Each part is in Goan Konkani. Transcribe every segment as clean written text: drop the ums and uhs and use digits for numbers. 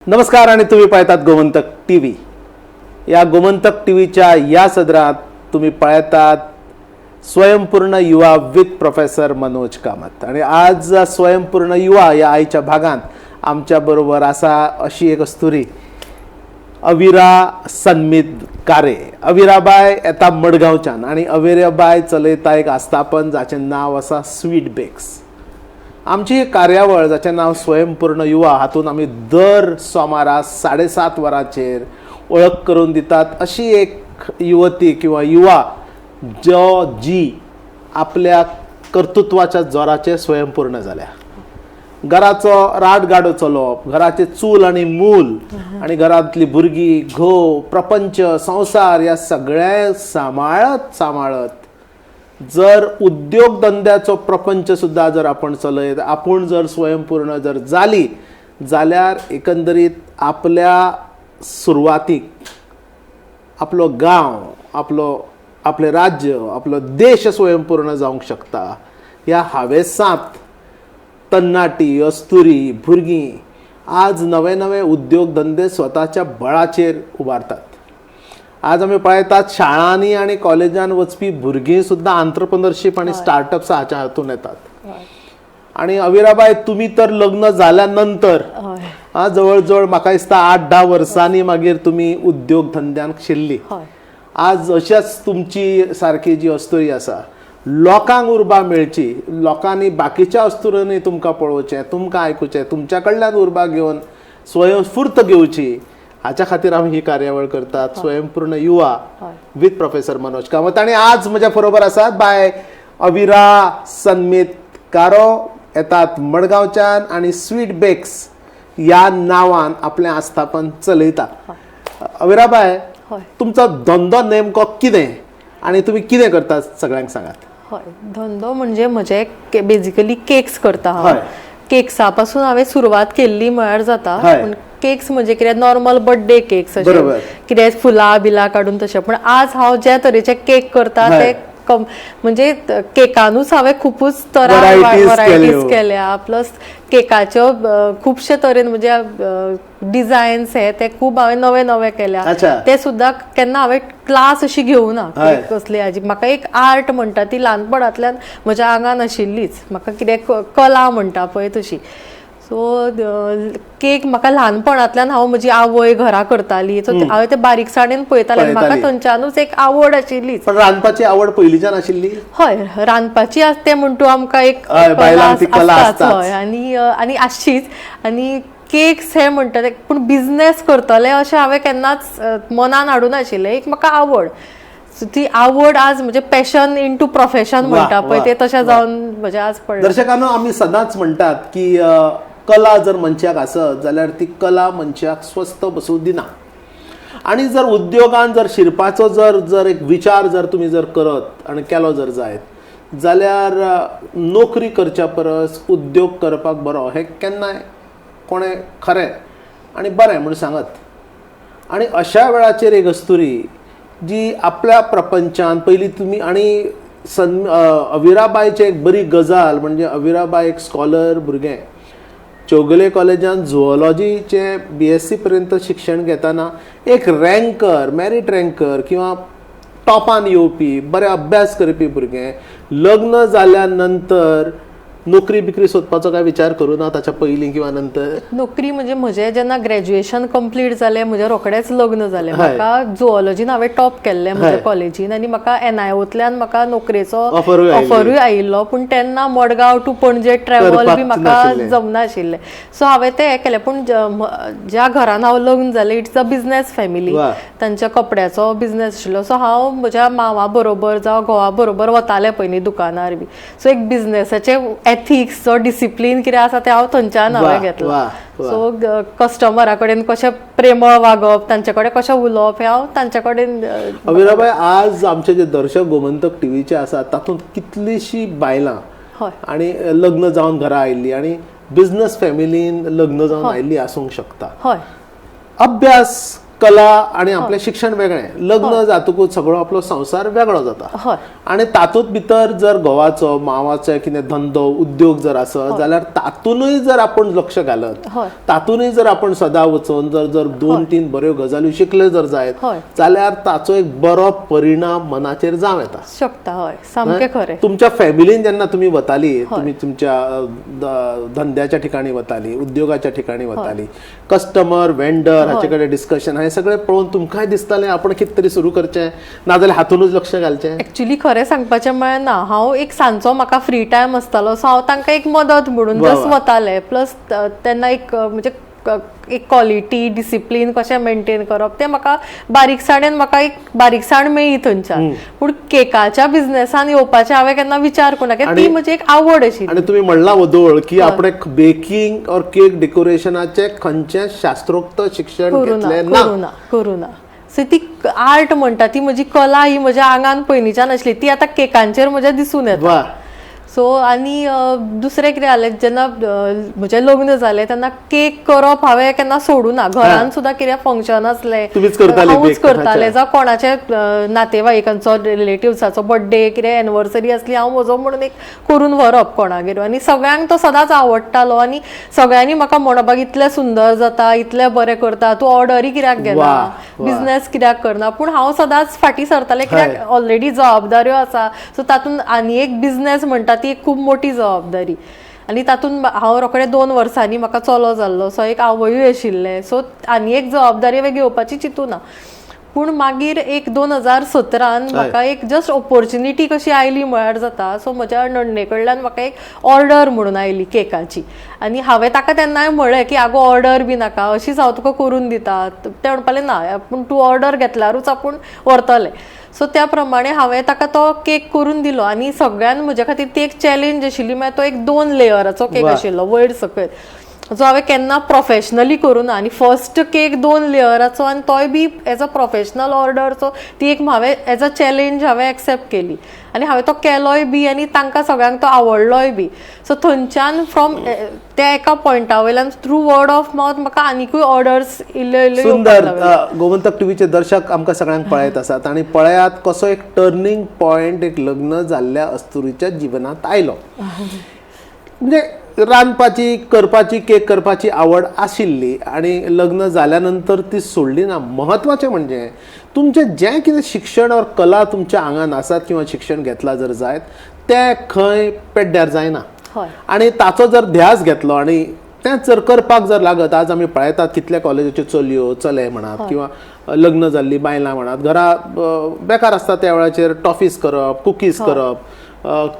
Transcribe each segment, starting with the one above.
नमस्कार आणि तुम्ही पळयतात गोमंतक टीव्ही. या गोमंतक टीव्हीच्या या सदरात तुम्ही पळयतात स्वयंपूर्ण युवा विथ प्रोफेसर मनोज कामत. आणि आज स्वयंपूर्ण युवा या आयच्या भागात आमच्या बरोबर असा अशी एक अस्तुरी, अविरा सन्मित कारे. अविराबाय येता मडगांवच्यान आणि अविराबाय चलयता एक आस्थापन जाचें नांव आसा स्वीट बेक्स. आमची ही कार्यावळ जाचें नांव स्वयंपूर्ण युवा, हातूंत आमी दर सोमारा 7:30 वरांचेर वळख करून दितात अशी एक युवती किंवा युवा जो जी आपल्या कर्तृत्वाच्या जोराचेर स्वयंपूर्ण जाल्या. घराचो राटगाडो चलोवप, घराचे चूल आणि मूल आणि घरांतली भुरगीं, घोव, प्रपंच, संवसार ह्या सगळें सांबाळत सांबाळत जर उद्योग धंद्याचो प्रपंच सुद्दां जर आपण चलयत, आपूण जर स्वयंपूर्ण जर जाली जाल्यार एकंदरीत आपल्या सुरवातीक आपलो गांव, आपलो आपलें राज्य, आपलो देश स्वयंपूर्ण जावंक शकता. ह्या हावेसांत तन्नाटी अस्तुरी भुरगीं आज नवे नवे उद्योग धंदे स्वताच्या बळाचेर उबारतात. आज आमी पळयतात, शाळांनी आनी कॉलेजान वचपी भुरगीं सुद्दां आंत्रप्रनरशीप आनी स्टार्टअप्स हाच्या हातून येतात. आणि अविराबाय, तुमी तर लग्न जाल्या नंतर हा जवळ जवळ म्हाका दिसता 8-10 वर्सांनी मागीर तुमी उद्योग धंद्यान शिरली. आज अशाच तुमची सारकी जी अस्तुरी आसा, लोकांक उर्बा मेळची, लोकांनी बाकीच्या अस्तुऱ्यांनी तुमकां पळोवचें, तुमकां आयकुचें, तुमच्या कडल्यान उर्बा घेवन स्वयंस्फूर्त घेवची, हाच्या खातीर आमी ही कार्यावळ करतात, स्वयंपूर्ण युवा विथ प्रोफेसर मनोज कामत. आणि आज म्हज्या बरोबर आसात बाय अविरा सन्मित कारो. येतात मडगांवच्यान आणि स्वीट बेक्स ह्या नांवान आपलें आस्थापन चलयता. अविराबाय, तुमचो धंदो नेमको कितें आणि तुमी कितें करतात, सगळ्यांक सांगात. हय, धंदो म्हणजे म्हजे बेजिकली केक्स करता हांव. केक्सा पासून हांवें सुरवात केल्ली म्हळ्यार जाता. पूण केक्स म्हणजे कितें, नॉर्मल बर्थडे केक्स अशे कितें फुलां बिलां काडून तशें. पूण आज हांव ज्या तरेचे केक करता ते कम म्हणजे केकानूच हांवें खुबूच तरा Varieties varieties केल्यो. केल्या. प्लस केकाच्यो खुबशे तरेन म्हणजे डिझायन्स हे ते खूब हांवें नवे नवे केल्या. ते सुद्दां केन्ना हांवें क्लास अशी घेवना कसली हाजी. म्हाका एक आर्ट म्हणटा ती ल्हानपणांतल्यान म्हज्या आंगान आशिल्लीच. म्हाका कितें कला म्हणटा पळय तशी. सो केक म्हाका ल्हानपणांतल्यान हांव म्हजी आवय घरा करताली, सो हांवें ते बारीकसाणेन पळयतालें. म्हाका पळयताली. थंयच्यानूच एक आवड आशिल्लीच. पण रांदपाची आवड पयलींच्यान आशिल्ली? हय, रांदपाची आस ते म्हण तूं आमकां एक बायलांक ती कला आसताच. आसताच. हय, आनी आनी आसचीच. आनी केक्स हे म्हणटा ते, पूण बिझनेस करतले अशें हांवें केन्नाच मनान हाडूं नाशिल्लें. एक म्हाका आवड, सो ती आवड आज म्हणजे पॅशन इंटू प्रोफेशन म्हणटा पळय ते तशें जावन म्हजें आज पडलें. दर्शकांनो, आमी सदांच म्हणटात की कला जर मनशाक आसत जाल्यार ती कला मनशाक स्वस्थ बसूं दिना. आणि जर उद्योगान जर शिरपाचो जर जर एक विचार जर तुमी जर करत आनी केलो जर जायत जाल्यार नोकरी करच्या परस उद्योग करपाक बरो, हें केन्नाय कोणें खरें आनी बरें म्हूण सांगत. आणि अशा वेळाचेर एक अस्तुरी जी आपल्या प्रपंचान पयलीं तुमी आनी सन अविराबायची एक बरी गजाल म्हणजे अविराबाय एक स्कॉलर भुरगें. चौगुले कॉलेजान झुओलॉजीचे बीएससी पर्यंत शिक्षण घेतना एक रँकर, मॅरीट रँकर किंवा टॉपान येवपी, बरे अभ्यास करपी भुरगें लग्न जाल्या नंतर नोकरी बिकरी सोदपाचो काय विचार करूं ना ताच्या पयलीं किंवा नंतर? नोकरी म्हणजे म्हजें जेन्ना ग्रॅज्युएशन कंप्लीट जालें, म्हजें रोखडेंच लग्न जालें. म्हाका झुओलॉजीन हांवें टॉप केल्लें म्हज्या कॉलेजीन आनी म्हाका एनआयओतल्यान म्हाका नोकरेचो ऑफरूय आयिल्ली. ऑफरूय आयिल्लो. पूण तेन्ना मडगांव टू पणजे ट्रॅव्हल बी करपाक म्हाका नाशिल्लें. जमनाशिल्लें. सो हांवें तें हें केलें. पूण ज्या घरान हांव लग्न जालें, it's a business family. तांच्या कपड्याचो बिझनेस आशिल्लो. सो हांव म्हज्या मावा बरोबर जावं घोवा बरोबर वतालें पयलीं दुकानार बी. सो एक बिझनेसाचे एथिक्स, जो डिसिप्लीन कितें आसा तें हांव थंयच्यान हांवें घेतलां. वा, वा. सो कस्टमरा कडेन कशें प्रेमळ वागप, तांचे कडेन कशें उलोवप हें हांव तांचे कडेन अविराबाय, आज आमचे जे दर्शक गोमंतक टीव्हीचे आसात तातूंत कितलीशीं बायलां आणि लग्न जावन घरा आयिल्ली आणि बिझनस फॅमिलीन लग्न जावन आयिल्ली आसूंक शकता. अभ्यास कला आनी आपलें शिक्षण वेगळें. लग्न जातकूच सगळो आपलो संवसार वेगळो जाता आनी तातूंत भितर जर घोवाचो मावाचो कितें धंदो उद्योग जर आसत जाल्यार तातूंतय जर आपूण लक्ष घालत, तातूंतय जर आपूण सदां वचून जर जर 2-3 बऱ्यो गजाली शिकले जर जायत जाल्यार ताचो एक बरो परिणाम मनाचेर जावं येता शकता. हय, सामकें खरें. तुमच्या फॅमिलीन जेन्ना तुमी वताली, तुमी तुमच्या धंद्याच्या ठिकाणी वताली, उद्योगाच्या ठिकाणी वताली, कस्टमर वेंडर हाचे कडेन डिस्कशन हे सगळें पळोवन तुमकांय दिसतालें आपण कितें तरी सुरू करचें, नाजाल्यार हातूनच लक्ष घालचें? एक्चुअली खरें सांगपाचें म्हळ्यार ना, हांव एक सांजचो म्हाका फ्री टायम आसतालो, सो हांव तांकां एक मदत म्हणून जस्ट वतालें. प्लस तेन्ना एक म्हणजे एक क्वॉलिटी डिसिप्लीन कशें मेंटेन करप तें म्हाका बारीकसाणेन म्हाका एक बारीकसाण मेळ्ळी थंयच्यान. पूण केकाच्या बिझनेसान येवपाचें हांवें केन्ना विचार करूना, कित्याक ती म्हजी एक आवड आशिल्ली. आनी तुमी म्हणलां वदोळ की आपणे बेकिंग ऑर केक डेकोरेशनाचें खंयचें शास्त्रोक्त शिक्षण घेतलें ना. करूना. सो ती आर्ट म्हणटा ती म्हजी कला ही म्हज्या आंगान पयलींच्यान आसली, ती आतां केकांचेर म्हज्या दिसून येता. सो आनी दुसरें कितें जालें, जेन्ना म्हजें लग्न जालें तेन्ना केक करप हांवें केन्ना सोडूं ना. घरान सुद्दां कितें फंक्शन आसलें हांवूच करतालें, जावं कोणाचे नातेवाईकांचो रिलेटिव्साचो बड्डे कितें एनिवर्सरी आसली हांव म्हजो म्हणून एक करून व्हरप कोणागेर, आनी सगळ्यांक तो सदांच आवडटालो. आनी सगळ्यांनी म्हाका म्हणपाक इतलें सुंदर जाता, इतलें बरें करता, तूं ऑर्डरी कित्याक घेना, बिझनेस कित्याक करना. पूण हांव सदांच फाटीं सरतालें, कित्याक ऑलरेडी जबाबदाऱ्यो आसा. सो तातूंत आनी एक बिझनेस म्हणटा ती एक खूब मोठी जबाबदारी. आनी तातूंत हांव रोखडें 2 वर्सांनी म्हाका चलो जाल्लो, सो एक आवयूय आशिल्लें, सो आनी एक जबाबदारी हांवें घेवपाची चिंतूं ना. पूण मागीर एक 2017 म्हाका एक जस्ट ऑपोर्चुनिटी कशी आयली म्हळ्यार जाता. सो म्हज्या नण्णे कडल्यान म्हाका एक ऑर्डर म्हणून आयली केकाची, आनी हांवें ताका तेन्नाय म्हळें की आगो ऑर्डर बी नाका, अशीच हांव तुका करून दिता. तें म्हणपालें ना, पूण तूं ऑर्डर घेतल्यारूच आपूण व्हरतलें. सो त्या प्रमाणे हांवें ताका तो केक करून दिलो आनी सगळ्यान म्हज्या खातीर ती एक चॅलेंज आशिल्ली. मागीर तो एक 2 लेयराचो केक आशिल्लो वयर सकयल, जो हांवें केन्ना प्रोफेशनली करूं ना. आनी फर्स्ट केक 2 लेयराचो आनी तोय बी as a professional order, so ती एक हांवें एज अ चॅलेंज हांवें एक्सेप्ट केली आनी हांवें तो केलोय बी आनी तांकां सगळ्यांक तो आवडलोय बी. सो थंयच्यान फ्रॉम त्या एका पॉयंटा वयल्यान थ्रू वर्ड ऑफ मावथ म्हाका आनिकूय ऑर्डर्स इल्ल्यो इल्ल्यो. सुंदर. गोमंतक टीव्हीचे दर्शक आमकां सगळ्यांक पळयत आसात आनी पळयात कसो एक टर्निंग पॉयंट एक लग्न जाल्ल्या अस्तुरीच्या जिवनांत आयलो. म्हणजे रांदपाची, करपाची, केक करपाची आवड आशिल्ली आनी लग्न जाल्या नंतर ती सोडली ना. म्हत्वाचें म्हणजे तुमचें जें कितें शिक्षण ऑर कला तुमच्या आंगान आसात किंवा शिक्षण घेतलां जर जायत तें खंय पेड्ड्यार जायना आनी ताचो जर ध्यास घेतलो आनी तेंच जर करपाक जर लागत, आज आमी पळयतात कितल्या कॉलेजीच्यो चलयो चले म्हणात किंवा लग्न जाल्लीं बायलां म्हणात घरा बेकार आसता त्या वेळाचेर टॉफीज करप, कुकीज करप,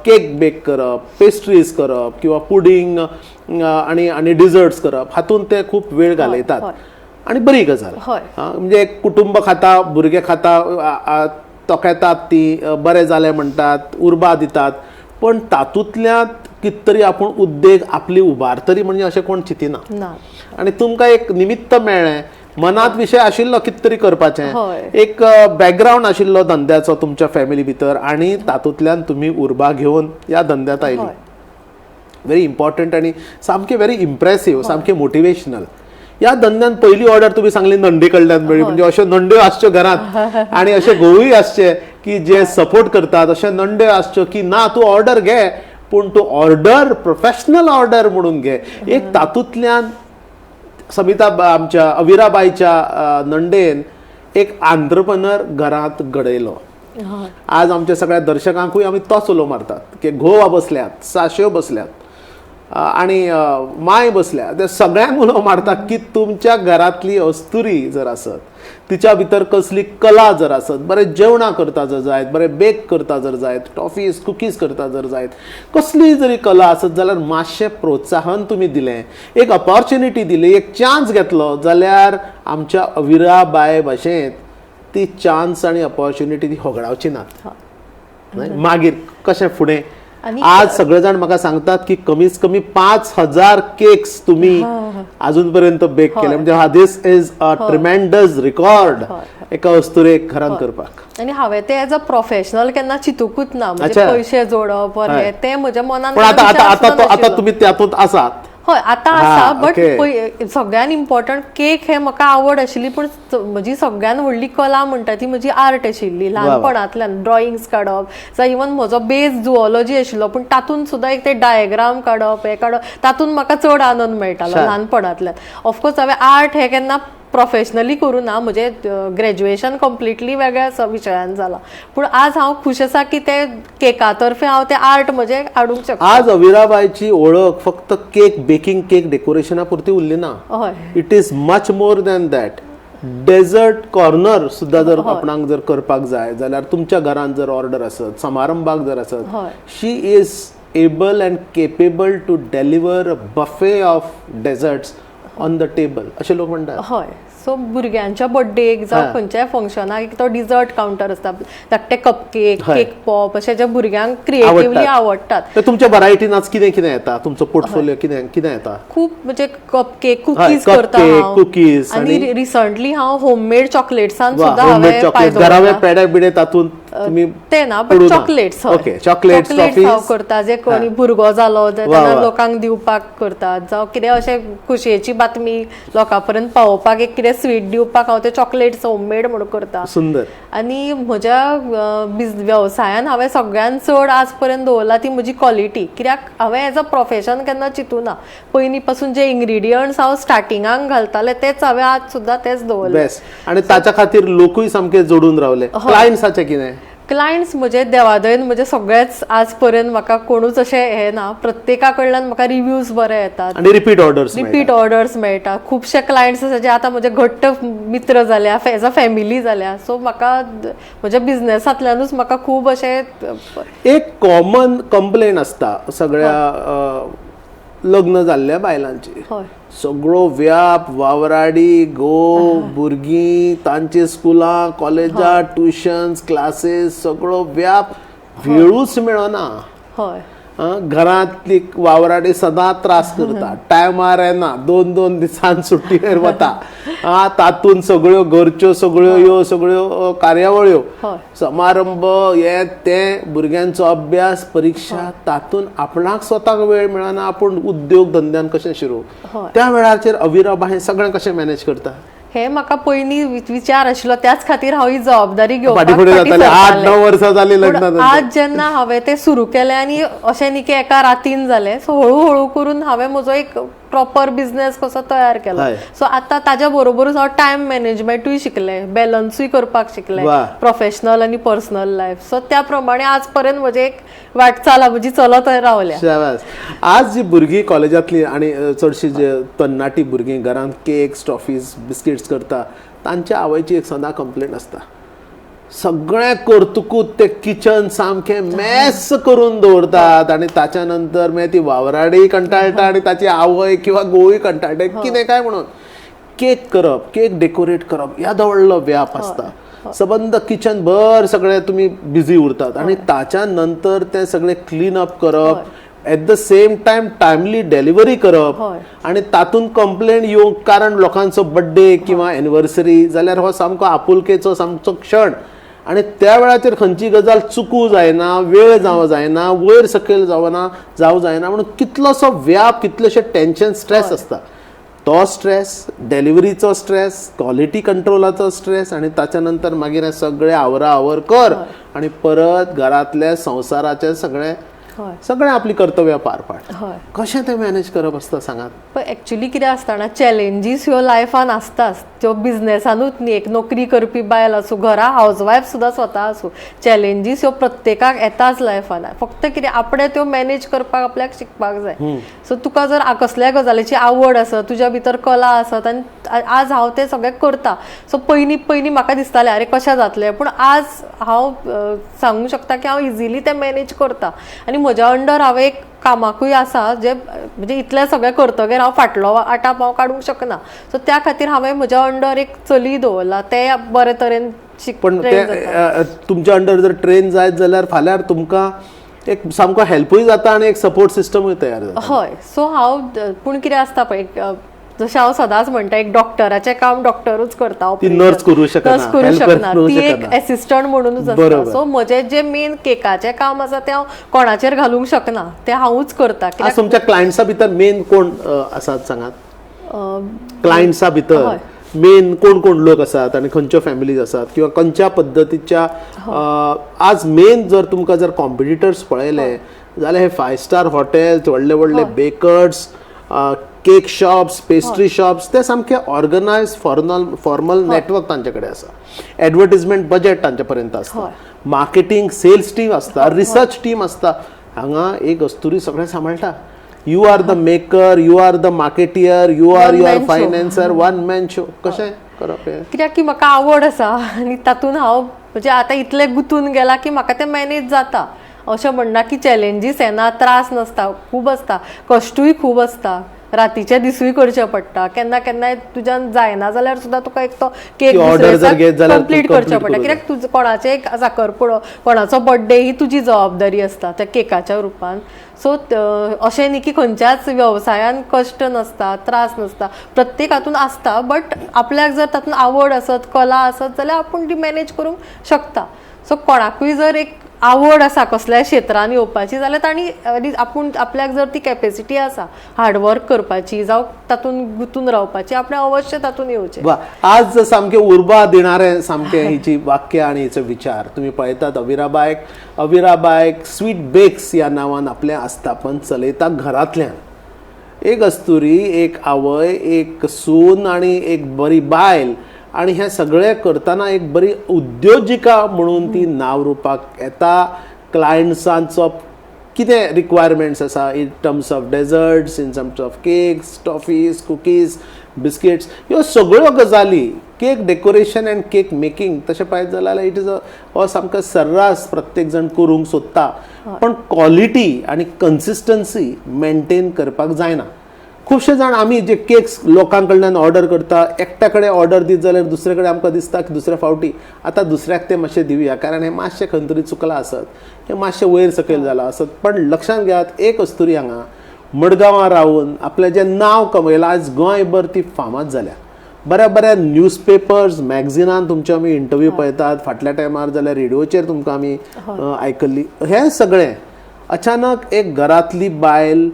केक बेक करप, पेस्ट्रीज करप किंवा पुडींग आनी आनी डिजर्ट्स करप, हातूंत ते खूब वेळ घालयतात आनी बरी गजाल. म्हणजे कुटुंब खाता, भुरगे खाता, तोखेतात, ती बरें जालें म्हणटात, उर्बा दितात, पण तातूंतल्यान कितें तरी आपूण उद्देग आपली उबारतरी म्हणजे अशें कोण चिंतिना. आनी तुमकां एक निमित्त मेळ्ळें, मनांत विशय आशिल्लो कितें तरी करपाचें, एक बॅकग्रावंड आशिल्लो धंद्याचो तुमच्या फॅमिली भितर आनी तातूंतल्यान तुमी उर्बा घेवन ह्या धंद्यांत आयली. व्हेरी इम्पॉर्टंट आनी सामकें व्हेरी इम्प्रेसीव, सामकें मोटिवेशनल. ह्या धंद्यान पहिली ऑर्डर तुमी सांगली नंडे कडल्यान मेळ्ळी, म्हणजे अश्यो नंड्यो आसच्यो घरांत आनी अशे घोवूय आसचे की जे सपोर्ट करतात, अशे नंड्यो आसच्यो की ना तूं ऑर्डर घे, पूण तूं ऑर्डर प्रोफेशनल ऑर्डर म्हणून घे. एक तातूंतल्यान समिता आमच्या अविराबाईच्या नंडेन एक आंत्रप्रनर घरांत घडयलो. आज आमच्या सगळ्या दर्शकांकूय आमी तोच उलो मारतात की घोव बसल्यात, साश्यो बसल्यात आनी माय बसल्या, ते सगळ्यांक उलो मारतात की तुमच्या घरांतली अस्तुरी जर आसत, तिच्या भितर कसली कला जर आसत, बरें जेवणां करता जर जायत, बरें बेक करता जर जायत, टॉफीज कुकीज करता जर जायत, कसली जरी कला आसत जाल्यार मातशें प्रोत्साहन तुमी दिलें, एक ऑपॉर्च्युनिटी दिली, एक चान्स घेतलो जाल्यार आमच्या अविराबाय भाशेंत ती चान्स आनी ऑपॉर्च्युनिटी ती होगडावची नात. मागीर कशें फुडें आज सगळे जाण म्हाका सांगतात की कमीत कमी 5000 केक्स तुम्ही अजून पर्यंत बेक केले, म्हणजे this is a tremendous record एका अस्तुरेक घरांत करपाक. आनी हांवें ते एज अ प्रोफेशनल केन्ना चिंतूकूच ना, म्हणजे पयशे जोडप हे ते म्हज्या मनान. पण आता आता आता आता तुमी त्यातूंत आसात. हय, आतां आसा, बट सगळ्यान इम्पॉर्टंट केक हे म्हाका आवड आशिल्ली, पूण म्हजी सगळ्यान व्हडली कला म्हणटा ती म्हजी आर्ट आशिल्ली. ल्हानपणांतल्यान ड्रॉइंग्स काडप, जावं इवन म्हजो बेज जुओलॉजी आशिल्लो, पूण तातूंत सुद्दां एक ते डायग्राम काडप, हे काडप, तातूंत म्हाका चड आनंद मेळटालो ल्हानपणांतल्यान. ऑफकोर्स हांवें आर्ट हे केन्ना प्रोफेशनली करूं ना, म्हजें ग्रॅज्युएशन कंप्लिटली वेगळ्या विशयान जालां, पूण आज हांव खूश आसा की ते केका तर्फे हांव ते आर्ट म्हजें हाडूंक शकता. आज अविराबायची ओळख फक्त केक बेकिंग, केक डेकोरेशना पुरती उरली ना. It is much more than that. Dessert corner सुद्दां जर आपणाक जर करपाक जाय जाल्यार, तुमच्या घरान जर ऑर्डर आसत, समारंभाक जर आसत, she is able and capable to deliver a buffet of desserts on the table, अशें लोक म्हणटात. हय, सो भुरग्यांच्या बड्डेक जावं खंयच्याय फंक्शनाक एक तो डिजर्ट कावंटर आसता, धाकटे कपकेक, केक पॉप, अशे जे भुरग्यांक क्रिएटिवली आवडटात. तर तुमच्या व्हरायटीन आज कितें कितें येता? तुमचो पोर्टफोलिओ कितें कितें येता? खूब, म्हणजे कपकेक, कुकीज करता हांव, कुकीज, आनी रिसंटली हांव होममेड चॉकलेट्सान सुद्दां हांवें. घरावे पेडे बिडे तातूंत तुम्ही ते ना, बट चॉकलेट्स. चॉकलेट्स हांव करता, जे कोणी भुरगो जालो तेन्ना लोकांक दिवपाक करतात, जावं कितें अशें खोशयेची बातमी लोकां पर्यंत पावोवपाक एक कितें स्वीट दिवपाक हांव ते चॉकलेट्स होममेड म्हणून करता. सुंदर. आनी म्हज्या वेवसायान हांवें सगळ्यान चड आज पर्यंत दवरला ती म्हजी क्वॉलिटी, कित्याक हांवें एज अ प्रोफेशन केन्ना चिंतूना. पयलीं पासून जे इंग्रिडियंट्स हांव स्टार्टिंगाक घालतालें तेच हांवें आज सुद्दां तेच दवरले. आनी ताच्या खातीर लोकूय सामके जोडून रावले. क्लायंट्साचे कितें? क्लायंट्स म्हजे देवादयेन म्हजे सगळेच आज पर्यंत म्हाका कोणूच अशें हें ना, प्रत्येका कडल्यान म्हाका रिव्यूज बरे येतात आनी रिपीट ऑर्डर्स, रिपीट ऑर्डर्स मेळटा. खुबशे क्लायंट्स आसा जे आतां म्हजे घट्ट मित्र जाल्या, एज अ फॅमिली जाल्या. सो म्हाका म्हज्या बिझनेसांतल्यानूच म्हाका खूब अशें एक कॉमन कंप्लेन आसता सगळ्या लग्न जाल्ल्या बायलांची, सगळो व्याप, वावराडी, घोव, भुरगीं, तांची स्कुलां, कॉलेजां, ट्युशन्स, क्लासीस, सगळो व्याप, वेळूच मेळना. घरांतली वावराडी सदां त्रास करता, टायमार येना, 2-2 दिसान सुटयेर वता, तातूंत सगळ्यो घरच्यो सगळ्यो ह्यो सगळ्यो कार्यावळ्यो, समारंभ, हे ते, भुरग्यांचो अभ्यास, परिक्षा, तातूंत आपणाक स्वताक वेळ मेळना. आपूण उद्योग धंद्यान कशें सुरू, त्या वेळाचेर अविराबा हें सगळें कशें मॅनेज करता? हे म्हाका पयलीं विचार आशिल्लो, त्याच खातीर हांव ही जबाबदारी घेवपाक 8-9 वर्सां जालीं लग्नाक. आज जेन्ना हांवें तें सुरू केलें आनी अशें न्ही की एका रातीन जालें, सो हळू हळू करून हांवें म्हजो एक प्रॉपर बिझनेस कसो तयार केलो. सो आतां ताज्या बरोबरूच हांव टायम मॅनेजमेंटूय शिकलें, बॅलन्सूय करपाक शिकलें, प्रोफेशनल आनी पर्सनल लायफ. सो त्या प्रमाणे आज पर्यंत म्हजें एक वाटचाल म्हजी चलत रावल्या. आज जी भुरगीं कॉलेजांतली आनी चडशी जे तरणाटी भुरगीं घरांत केक्स, टॉफीज, बिस्किट्स करता, तांच्या आवयची एक सदां कंप्लेन आसता, सगळें करतकूच ते किचन सामकें मॅस करून दवरतात आनी ताच्या नंतर मागीर ती वावराडी कंटाळटा आनी ताची आवय किंवा घोवूय कंटाळटा कितें काय म्हणून. केक करप, केक डेकोरेट करप येदो व्हडलो व्याप आसता, सबंद किचन भर सगळें तुमी बिजी उरतात आनी ताच्या नंतर तें सगळें क्लीन अप करप, at the same time timely delivery करप आनी तातूंत कंप्लेन येवंक कारण लोकांचो बड्डे किंवा एनिवर्सरी जाल्यार हो सामको आपुलकेचो सामको क्षण आनी त्या वेळाचेर खंयची गजाल चुकू जायना, वेळ जावं जायना, वयर सकयल जावना जावं जायना म्हणून कितलोसो व्याप, कितलेशे टेन्शन, स्ट्रेस आसता. तो स्ट्रेस, डिलिव्हरीचो स्ट्रेस, क्वॉलिटी कंट्रोलाचो स्ट्रेस आनी ताच्या नंतर मागीर हें सगळें आवरा आवर कर आनी परत घरांतल्या संवसाराचें सगळें सगळें आपली कर्तव्यां पार पाड. कशें तें मॅनेज करप आसता सांगात? पण एक्चुली कितें आसतना चॅलेंजीस ह्यो लायफान आसताच, त्यो बिझनेसानूच न्ही, एक नोकरी करपी बायल आसूं, घरा हावज वायफ सुद्दां स्वता आसूं, चॅलेंजीस ह्यो प्रत्येकाक येताच लायफान. फक्त कितें आपणें त्यो मॅनेज करपाक आपल्याक शिकपाक जाय. सो तुका जर कसल्याय गजालीची आवड आसत, तुज्या भितर कला आसत, आनी आज हांव तें सगळें करता. सो पयलीं पयलीं म्हाका दिसतालें अरे कशें जातलें, पूण आज हांव सांगूंक शकता की हांव इजिली तें मॅनेज करता. आनी म्हज्या अंडर हांवें एक कामाकूय आसा जे म्हणजे इतलें सगळें करतगीर हांव फाटलो आटाप हांव काडूंक शकना. सो त्या खातीर हांवें म्हज्या अंडर एक चली दवरला, तें बरे तरेन पण ते तुमच्या अंडर जर ट्रेन जायत जाल्यार फाल्यार तुमकां एक सामको हेल्पूय जाता आनी एक सपोर्ट सिस्टमूय तयार जाता. हय. सो हांव पूण कितें आसता पळय, जशें हांव सदांच म्हणटा, एक डॉक्टराचें काम डॉक्टरूच करता, ती नर्स करूं शकना, नर्स करूं helper शकना, करूं ती एक शकना. एसिस्टंट म्हणूनच आसता. सो म्हजें जें मेन केकाचें काम आसा तें हांव कोणाचेर घालूंक शकना, तें हांवूच करता. आज तुमच्या क्लायंट्सा भितर मेन कोण आसात सांगात? क्लायंट्सा भितर मेन कोण कोण लोक आसात आनी खंयच्यो फॅमिलीज आसात किंवा खंयच्या पद्दतीच्या? आज मेन जर तुमकां जर कॉम्पिटिटर्स पळयले जाल्यार हे फायव स्टार हॉटेल्स, व्हडले व्हडले bakers, cake shops, pastry shops, ते सामके ऑर्गनायज फॉर्मल नेटवर्क तांचे कडेन आसा. एडवर्टीजमेंट बजेट तांचे पर्यंत आसता, मार्केटींग सेल्स टीम आसता, रिसर्च टीम आसता. हांगा एक अस्तुरी सगळें सांबाळटा. You are the maker, you are the marketeer, you are One your man show. Financer, one man show. कशें करप हें? कित्याक की म्हाका आवड आसा आनी तातूंत हांव म्हणजे आतां इतलें गुंतून गेलां की म्हाका तें मॅनेज जाता. अशें म्हणना की चॅलेंजीस येना, त्रास नासता, खूब आसता, कश्टूय खूब आसता, रातीचे दिसूय करचे पडटा. केन्ना केन्नाय तुज्यान जायना जाल्यार सुद्दां तुका एक तो केक ती order जर घेत जाल्यार तूं कंप्लीट करचें complete पडटा. करूं. कित्याक तुजो कोणाचें एक साकरपुडो, कोणाचो बर्थडे ही तुजी जबाबदारी आसता त्या केकाच्या रुपान. सो अशें न्ही की खंयच्याच वेवसायान कश्ट नासता, त्रास नासता, प्रत्येक हातून आसता. बट आपल्याक जर तातूंत आवड आसत, कला आसत जाल्यार आपूण ती मॅनेज करूंक शकता. सो कोणाकूय जर एक आवड आसा कसल्याय क्षेत्रान येवपाची जाल्यार तांणी आपूण आपल्याक जर ती कॅपेसिटी आसा हार्डवर्क करपाची जावं तातूंत गुंतून रावपाची, आपणें अवश्य तातूंत येवचें. वा, आज सामकें उर्बा दिणारें सामकें हिची वाक्य आनी हिचो विचार. तुमी पळयतात अविराबायक, अविराबायक स्वीट बेक्स ह्या नांवान आपलें आस्थापन चलयता घरांतल्यान. एक अस्तुरी, एक आवय, एक सून आनी एक बरी बायल, आनी हें सगळें करतना एक बरी उद्योजिका म्हणून ती नांव रुपाक येता. क्लायंट्सांचो कितें रिक्वायरमेंट्स आसा in terms of desserts, in terms of cakes, toffees, cookies, biscuits, ह्यो सगळ्यो गजाली, cake decoration and cake making, तशें पळयत जाल्यार it is a हो सामको सर्रास प्रत्येक जाण करूंक सोदता, पण क्वॉलिटी आनी कन्सिस्टन्सी मेंटेन करपाक जायना. खुबशे जाण आमी जे केक्स लोकां कडल्यान ऑर्डर करता, एकट्या कडेन ऑर्डर दीत जाल्यार दुसरे कडेन आमकां दिसता की दुसऱ्या फावटी आतां दुसऱ्याक ते मातशें दिवया, कारण हें मातशें खंय तरी चुकलां आसत, हें मातशें वयर सकयल जालां आसत. पण लक्षांत घेयात, एक अस्तुरी हांगा मडगांवां रावन आपलें जें नांव कमयलां, आयज गोंयभर ती फामाद जाल्या. बऱ्या बऱ्या न्यूजपेपर्स, मॅगझिनान तुमच्यो आमी इंटरव्यू पळयतात, फाटल्या टायमार जाल्यार रेडिओचेर तुमकां आमी आयकल्ली. हें सगळें अचानक एक घरांतली बायल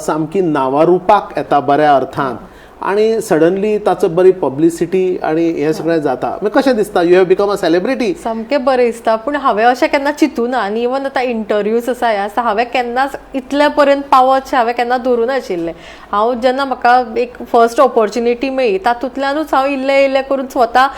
सामकी नांवारुपाक येता बऱ्या अर्थान, आनी सडनली ताचो बरी पब्लिसिटी आनी हें सगळें जाता. मागीर कशें दिसता? You have become a celebrity. सामकें बरें दिसता, पूण हांवें अशें केन्ना चिंतूना. आनी इवन आतां इंटरव्यूज आसा, हें आसा, हांवें केन्नाच इतले पर्यंत पावत अशें हांवें केन्ना धरूं नाशिल्लें. हांव जेन्ना म्हाका एक फर्स्ट ऑपॉर्च्युनिटी मेळ्ळी तातूंतल्यानूच हांव इल्लें इल्लें करून स्वता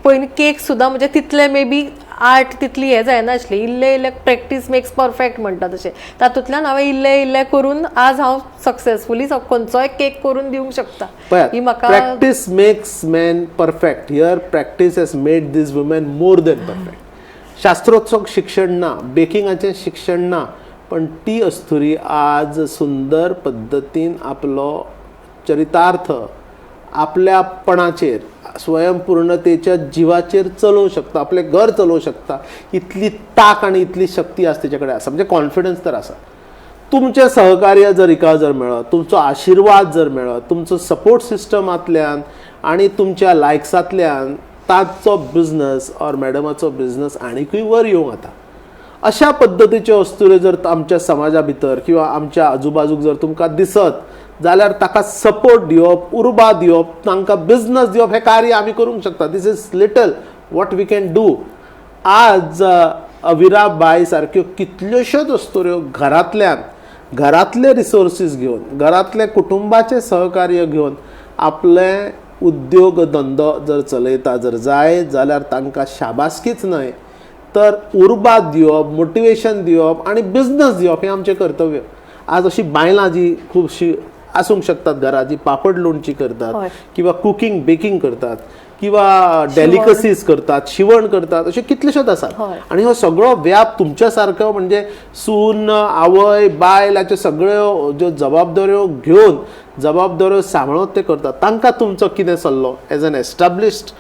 पयलीं केक सुद्दां म्हणजे तितले मे बी आर्ट तितली हें जायनासली, इल्लें इल्लें प्रॅक्टीस मेक्स परफेक्ट म्हणटा तशें, तातूंतल्यान हांवें इल्लें इल्लें करून आज हांव सक्सेसफुली खंयचोय केक करून दिवंक शकता. ही म्हाका practice makes man perfect. Here practice has made this woman more than perfect. शास्त्रोत्सव शिक्षण ना, बेकिंगाचें शिक्षण ना, पण ती अस्तुरी आज सुंदर पद्दतीन आपलो चरितार्थ आपल्यापणाचेर, स्वयंपूर्णतेच्या जिवाचेर चलोवंक शकता, आपलें घर चलोवंक शकता. इतली ताक आनी इतली शक्ती आज तिचे कडेन आसा, म्हणजे कॉन्फिडन्स तर आसा. तुमचें सहकार्य जर हिका जर मेळत, तुमचो आशिर्वाद जर मेळत, तुमचो सपोर्ट सिस्टमांतल्यान आनी तुमच्या लायक्सांतल्यान ताचो बिजनस ऑर मॅडमाचो बिजनस आनिकूय वर येवंक वता. अशा पद्दतीच्यो अस्तुऱ्यो जर आमच्या समाजा भितर किंवा आमच्या आजूबाजूक जर तुमकां दिसत जाल्यार ताका सपोर्ट दिवप, उर्बा दिवप, तांकां बिजनस दिवप हें कार्य आमी करूंक शकता. This is little what we can do. आज अविरा बाय सारक्यो कितल्योश्योच अस्तुऱ्यो घरांतल्यान, घरांतले रिसोर्सीस घेवन, घरांतले कुटुंबाचें सहकार्य घेवन आपले उद्योग धंदो जर चलयता जर जाय जाल्यार तांकां शाबासकीच न्हय तर उर्बा दिवप, मोटिवेशन दिवप आनी बिजनस दिवप हें आमचें कर्तव्य. आज अशी बायलां जी खुबशीं आसूंक शकतात घरां, जी पापड लोणची करतात किंवा कुकींग बेकींग करतात किंवा डेलिकसीज करतात, शिवण करतात, अशे कितलेशेच आसात. आनी हो सगळो व्याप तुमच्या सारको म्हणजे सून, आवय, बायल हाच्यो सगळ्यो ज्यो जबाबदाऱ्यो घेवन, जबाबदाऱ्यो सांबाळून ते करतात, तांकां तुमचो कितें सल्लो as an established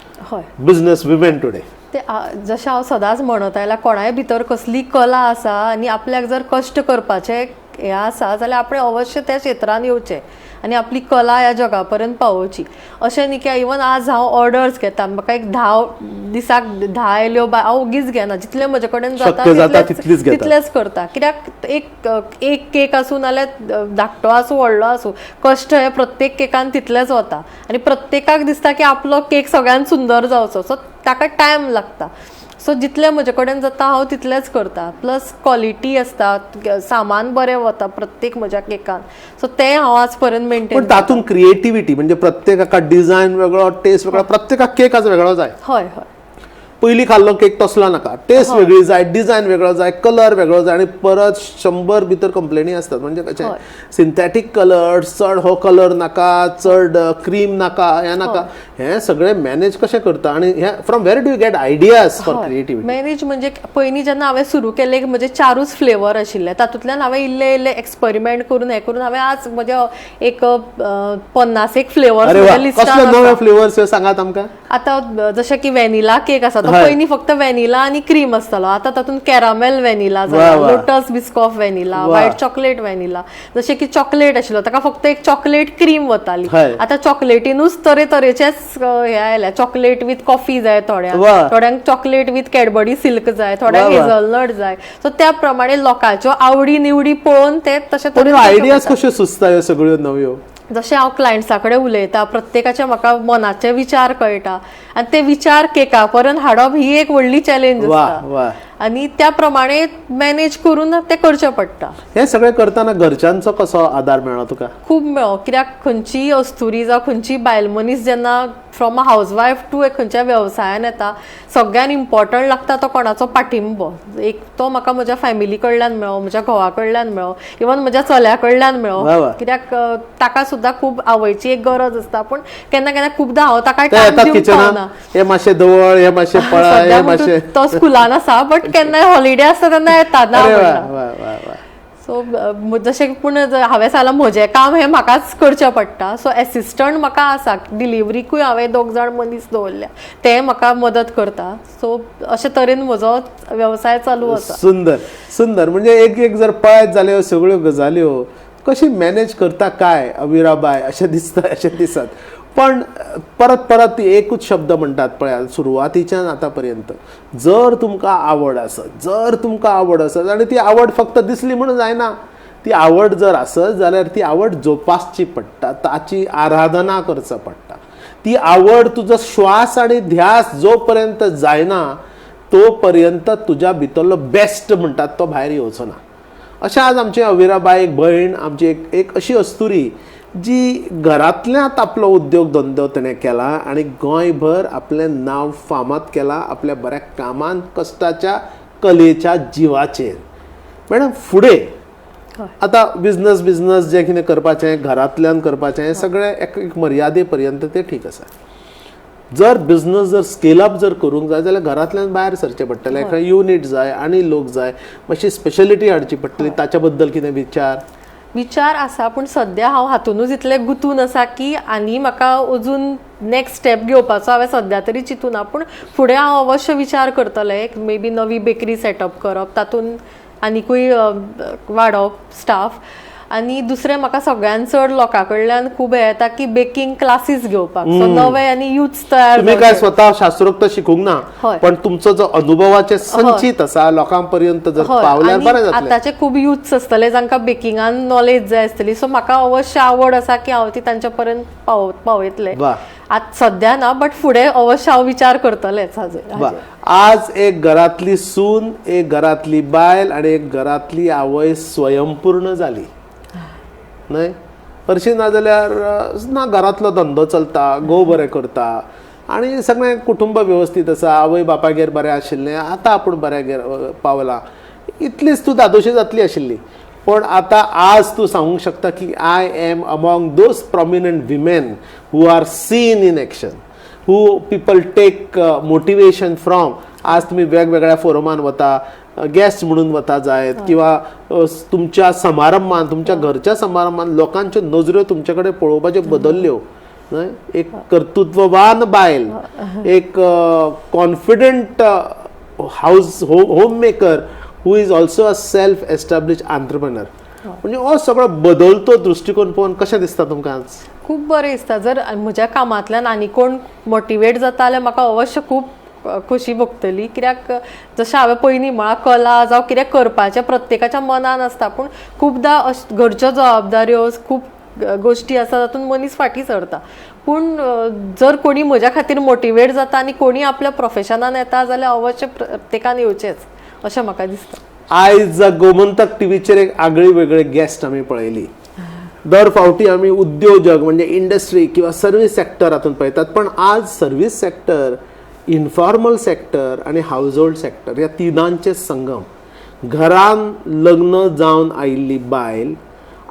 business women today? ते जशें हांव सदांच म्हणत आयलां, कोणाय भितर कसली कला आसा आनी आपल्याक जर कश्ट करपाचें हें आसा जाल्यार आपणें अवश्य त्या क्षेत्रान येवचें. आनी आपली कला ह्या जगा पर्यंत पावोवची. अशें न्ही की इवन आज हांव ऑर्डर्स घेता, म्हाका एक 10 दिसाक 10 आयल्यो हांव ओगीच घेना, जितले म्हजे कडेन जाता तितलेच करता. कित्याक एक एक केक आसूं नाल्यार धाकटो आसूं व्हडलो आसूं, कश्ट हे प्रत्येक केकान तितलेच वता आनी प्रत्येकाक दिसता की आपलो केक सगळ्यान सुंदर जावचो, सो ताका टायम लागता. सो जितले म्हजे कडेन जाता हांव तितलेच करता. प्लस क्वॉलिटी आसता, सामान बरें वता प्रत्येक म्हज्या केकान, सो तें हांव आज पर्यंत मेंटेन. पण तातूंत क्रिएटिविटी म्हणजे प्रत्येकाका डिझायन वेगळो, टेस्ट वेगळो, प्रत्येकाक केक वेगळो जाय. हय हय, पयलीं खाल्लो केक तसलो नाका, टेस्ट वेगळी जाय, डिझायन वेगळो जाय, कलर वेगळो जाय, आनी परत 100 भितर कंप्लेनी आसतात. म्हणजे कशें सिंथेटीक कलर, चड हो कलर नाका, चड क्रीम नाका, हें नाका, हें सगळें मॅनेज कशें करता आनी हें from where do you get ideas for creativity? Manage म्हणजे पयलीं जेन्ना हांवें सुरू केलें म्हजे 4 फ्लेवर आशिल्ले, तातूंतल्यान हांवें इल्ले इल्ले एक्सपेरिमेंट करून हें करून हांवें आज म्हजे एक 50 फ्लेवर. कसले नवे फ्लेवर्स सांगात आमकां? आतां जशें की व्हॅनिला केक आसा, तो पयलीं फक्त व्हॅनिला आनी क्रीम आसतालो, आतां तातूंत कॅरामेल व्हॅनिला जाला, lotus Biscoff vanilla, white chocolate vanilla. जशें की चॉकलेट आशिल्लो ताका फक्त एक चॉकलेट क्रीम वताली, आतां चॉकलेटीनूच तरेतरेचेच हे आयल्या. चॉकलेट विथ कॉफी जाय थोड्यांक, थोड्यांक चॉकलेट विथ कॅडबरी सिल्क जाय, थोड्यांक हेजलनट जाय. सो त्या प्रमाणे लोकांच्यो आवडी निवडी पळोवन ते तशें तरेन. आयडियाज कश्यो सुचता ह्यो सगळ्यो नव्यो? जशें हांव क्लायंट्सा कडेन उलयता, प्रत्येकाचे म्हाका मनाचे विचार कळटा आनी ते विचार केका पर्यंत हाडप ही एक व्हडली चॅलेंज आसता आनी त्या प्रमाणे मॅनेज करून ते करचें पडटा. हें सगळें करतना घरच्यांचो कसो आदार मेळ्ळो तुका? खूब मेळ्ळो, कित्याक खंयचीय अस्तुरी जावं खंयचीय बायल मनीस जेन्ना from a housewife to एक खंयच्या वेवसायान येता, सगळ्यान इम्पॉर्टंट लागता तो कोणाचो पाठिंबो. एक तो म्हाका म्हज्या फॅमिली कडल्यान मेळ्ळो, म्हज्या घोवा कडल्यान मेळ्ळो, इवन म्हज्या चल्या कडल्यान मेळ्ळो. कित्याक ताका सुद्दां खूब आवयची एक गरज आसता, पूण केन्ना केन्ना खुबदां हांव ताका टायम दिवंक पावना. हे मातशें दवळ, हे मातशें पळा, हे मातशें, तो स्कुलान आसा बट केन्नाय हॉलिडे आसता तेन्ना येता ना. सो जशें पूण हांवें सांगलां म्हजें काम हें म्हाकाच करचें पडटा, सो एसिस्टंट म्हाका आसा, डिलिवरीकूय हांवें 2 जाण मनीस दवरल्या, ते म्हाका मदत करता. सो अशे तरेन म्हजो वेवसाय चालू आसा. सुंदर सुंदर. म्हणजे एक एक जर पळयत जाल्यार सगळ्यो गजाल्यो कशी मॅनेज करता काय अविराबाय अशें दिसता, अशें दिसत. पण परत परत एकूच शब्द म्हणटात पळयात सुरवातीच्यान आतां पर्यंत, जर तुमकां आवड आसत, जर तुमकां आवड आसत, आनी ती आवड फक्त दिसली म्हणून जायना, ती आवड जर आसत जाल्यार ती आवड जोपासची पडटा, ताची आराधना करचो पडटा. ती आवड तुजो श्वास आनी ध्यास जो पर्यंत जायना तो पर्यंत तुज्या भितरलो बेस्ट म्हणटात तो भायर येवचो ना. अशें आज आमचे अविराबाय एक भयण, आमची एक एक अशी अस्तुरी जी घरांतल्यात आपलो उद्योग धंदो तेणें केला आनी गोंयभर आपलें नांव फामाद केलां आपल्या बऱ्या कामान, कश्टाच्या, कलेच्या जिवाचेर. मॅडम फुडें आतां बिजनस बिजनस जें कितें करपाचें घरांतल्यान करपाचें हें सगळें एक एक मर्यादे पर्यंत तें ठीक आसा. जर बिजनस जर स्केल अप जर करूंक जाय जाल्यार घरांतल्यान भायर सरचें पडटलें, एका युनीट जाय आनी लोक जाय, मातशी स्पेशलिटी हाडची पडटली. ताच्या बद्दल कितें विचार? विचार आसा, पूण सद्या हांव हातूनच इतलें गुंतून आसा की आनी म्हाका अजून नेक्स्ट स्टेप घेवपाचो हांवें सद्या तरी चिंतूना, पूण फुडें हांव अवश्य विचार करतलें. एक मे बी नवी बेकरी सेटअप करप, तातूंत आनिकूय वाडोवप स्टाफ. आनी दुसरें म्हाका सगळ्यान चड लोकां कडल्यान खूब हें येता की बेकिंग क्लासीस घेवपाक, सो नवे आनी युथ्स तयार. तुमी काय स्वता शास्त्रोक्त शिकूंक ना, पण तुमचो जो अनुभवाचे संचित आसा लोकां पर्यंत जर पावल्यार बरें जातलें. आतांचे खूब युथ्स आसतले जांकां बेकिंगान नॉलेज जाय आसतली, सो म्हाका अवश्य आवड आसा की हांव ती तांच्या पर्यंत पावयतलें. आतां सद्या ना बट फुडें अवश्य हांव विचार करतलेंच हाजेर. आज एक घरांतली सून, एक घरांतली बायल आनी एक घरांतली आवय स्वयंपूर्ण जाली न्हय. हरशीं ना जाल्यार ना घरांतलो धंदो चलता, घोव बरें करता आनी सगळें कुटुंब वेवस्थीत आसा, आवय बापायगेर बरें आशिल्लें, आतां आपूण बऱ्यागेर पावलां, इतलीच तूं धादोशी जातली आशिल्ली. पण आतां आज तूं सांगूंक शकता की I am among those prominent women who are seen in action, who people take motivation from. आज तुमी वेगवेगळ्या फोरमान वता, गेस्ट म्हणून वता जायत किंवा तुमच्या समारंभान, तुमच्या घरच्या समारंभान लोकांच्यो नजऱ्यो तुमचे कडेन पळोवपाच्यो बदल्ल्यो न्हय. एक कर्तृत्ववान बायल, एक confident house home maker who is also a self establish entrepreneur. म्हणजे हो सगळो बदलतो दृश्टिकोन पळोवन कशें दिसता तुमकां आज? खूब बरें दिसता. जर म्हज्या कामांतल्यान आनी कोण मोटिवेट जाता जाल्यार म्हाका अवश्य खूब खोशी भोगतली. कित्याक जशें हांवें पयलीं म्हळां, कला जावं कितें करपाचें प्रत्येकाच्या मनान आसता, पूण खुबदां घरच्यो जबाबदाऱ्यो खूब गोश्टी आसा तातूंत मनीस फाटीं सरता. पूण जर कोणी म्हज्या खातीर मोटिवेट जाता आनी कोणी आपल्या प्रोफेशनान येता जाल्यार अवश्य प्रत्येकान येवचेंच अशें म्हाका दिसता. आयज गोमंतक टीव्हीचेर एक आगळी वेगळी गेस्ट आमी पळयली. दर फावटी आमी उद्योजक म्हणजे इंडस्ट्री किंवा सर्वीस सेक्टर हातूंत पळयतात, पण आज सर्वीस सेक्टर, इनफॉर्मल सेक्टर आनी हावज होल्ड सेक्टर ह्या तिनांचे संगम. घरान लग्न जावन आयिल्ली बायल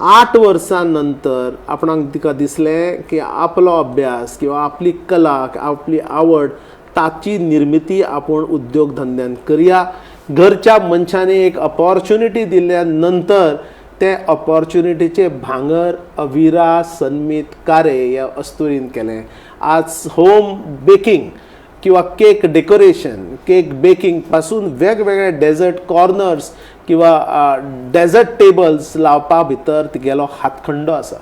8 वर्सां नंतर आपणाक तिका दिसलें की आपलो अभ्यास किंवा आपली कला, आपली आवड ताची निर्मिती आपूण उद्योग धंद्यान करया. घरच्या मनशांनी एक अपॉर्च्युनिटी दिल्या नंतर ते अपॉर्च्युनिटीचे भांगर अविरा सन्मीत कारे ह्या अस्तुरीन केलें. आज होम बेकिंग किंवा केक डेकोरेशन, केक बेकिंग पासून वेगवेगळे डेजर्ट कॉर्नर्स किंवा डेजर्ट टेबल्स लावपा भितर तिगेलो हातखंडो आसा.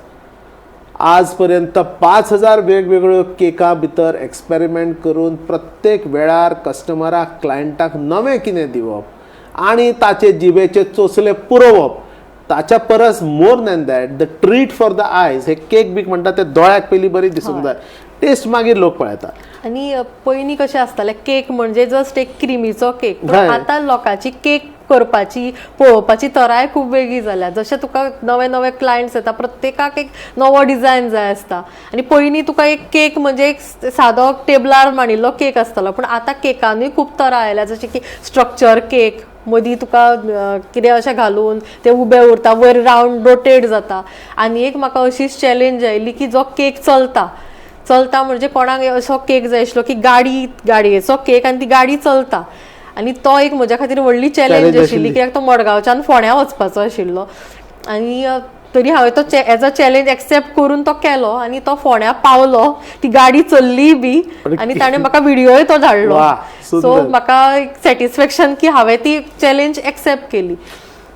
आज पर्यंत 5000 वेगवेगळ्यो केका भितर एक्सपेरिमेंट करून प्रत्येक वेळार कस्टमराक, क्लायंटाक नवें कितें दिवप आनी ताचे जिबेचे चोचले पुरोवप, ताच्या परस more than that the treat for the eyes. हे केक बीक म्हणटा ते दोळ्याक पयलीं बरी दिसूंक जाय, टेस्ट मागीर लोक पळयतात. आनी पयलीं कशें आसतालें, केक म्हणजे जस्ट एक क्रिमीचो केक, पूण आतां लोकांची केक करपाची पळोवपाची तराय खूब वेगळी जाल्या. जशें तुका नवे नवे क्लायंट्स येता, प्रत्येकाक एक नवो डिजायन जाय आसता. आनी पयलीं तुका एक केक म्हणजे एक सादो टेबलार मांडिल्लो केक आसतालो, पूण आतां केकानूय खूब तरा आयल्या, जशें की स्ट्रक्चर केक, मदीं तुका कितें अशें घालून ते उबे उरता, वयर रावंड रोटेट जाता. आनी एक म्हाका अशीच चॅलेंज आयली की जो केक चलता चलता म्हणजे कोणाक असो केक जाय आशिल्लो की गाडी, गाडयेचो केक आनी ती गाडी चलता. आनी तो एक म्हज्या खातीर व्हडली चॅलेंज आशिल्ली, कित्याक तो मडगांवच्यान फोंड्या वचपाचो आशिल्लो. आनी तरी हांवें तो एज अ चॅलेंज एक्सेप्ट करून तो केलो आनी तो फोंड्या पावलो, ती गाडी चल्ली बी आनी ताणें म्हाका व्हिडियोय तो धाडलो. सो म्हाका एक सॅटिस्फॅक्शन की हांवें ती चॅलेंज एक्सेप्ट केली.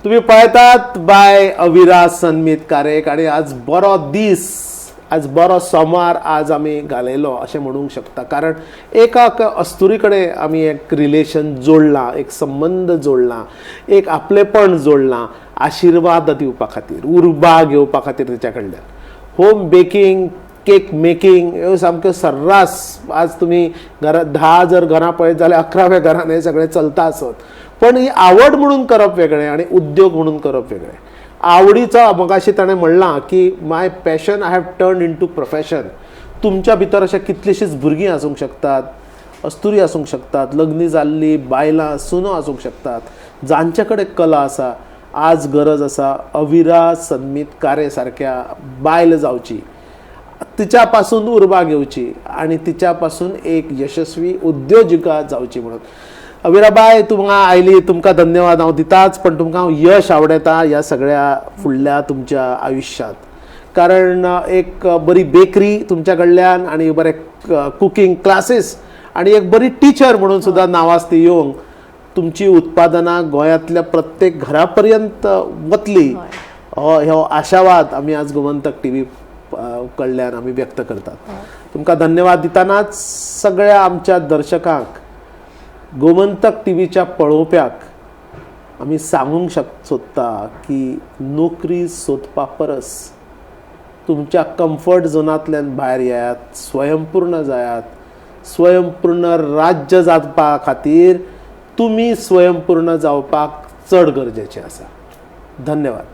तुमी पळयतात बाय अविरा सन्मीत कारेक. आनी आज बरो दीस, आज बरो सोमार आज आमी घालयलो अशें म्हणूंक शकता, कारण एका अस्तुरी कडेन आमी एक रिलेशन जोडलां, एक संबंद जोडला, एक आपलेपण जोडलां, आशिर्वाद दिवपा खातीर, उर्बा घेवपा खातीर तिच्या कडल्यान. होम बेकिंग, केक मेकिंग ह्यो सामक्यो सर्रास आज तुमी घरा 10 जर घरां पळयत जाल्यार 11व्या घरान हें सगळें चलता आसत. पण ही आवड म्हणून करप वेगळें आनी उद्योग म्हणून करप वेगळें. आवडीचो मगाशी ताणें म्हणलां की my passion I have turn into profession. तुमच्या भितर अशें कितलींशींच भुरगीं आसूंक शकतात, अस्तुरी आसूंक शकतात, लग्न जाल्ली बायलां, सुनो आसूंक शकतात, जांचे कडेन कला आसा. आज गरज आसा अविरा सन्मीत कारे सारक्या बायल जावची, तिच्या पासून उर्बा घेवची आनी तिच्या पासून एक यशस्वी उद्योजिका जावची म्हणून. अविराबाय, तुमकां आयली, तुमकां धन्यवाद हांव दिताच, पण तुमकां हांव यश आवडयता ह्या सगळ्या फुडल्या तुमच्या आयुश्यांत, कारण एक बरी बेकरी तुमच्या कडल्यान आनी बरे कुकींग क्लासीस आनी एक बरी टिचर म्हणून सुद्दां नांवाजती येवंक तुमची उत्पादनां गोंयांतल्या प्रत्येक घरा पर्यंत वतली हो आशावाद आमी आज गोमंतक टीव्ही कडल्यान आमी व्यक्त करतात. तुमकां धन्यवाद दितनाच सगळ्या आमच्या दर्शकांक, गोमंतक टीव्हीच्या पळोवप्याक आमी सांगूंक सोदता की नोकरी सोदपा परस तुमच्या कम्फर्ट झोनांतल्यान भायर येयात, स्वयंपूर्ण जायात. स्वयंपूर्ण राज्य जावपा खातीर तुमी स्वयंपूर्ण जावपाक चड गरजेचें आसा. धन्यवाद.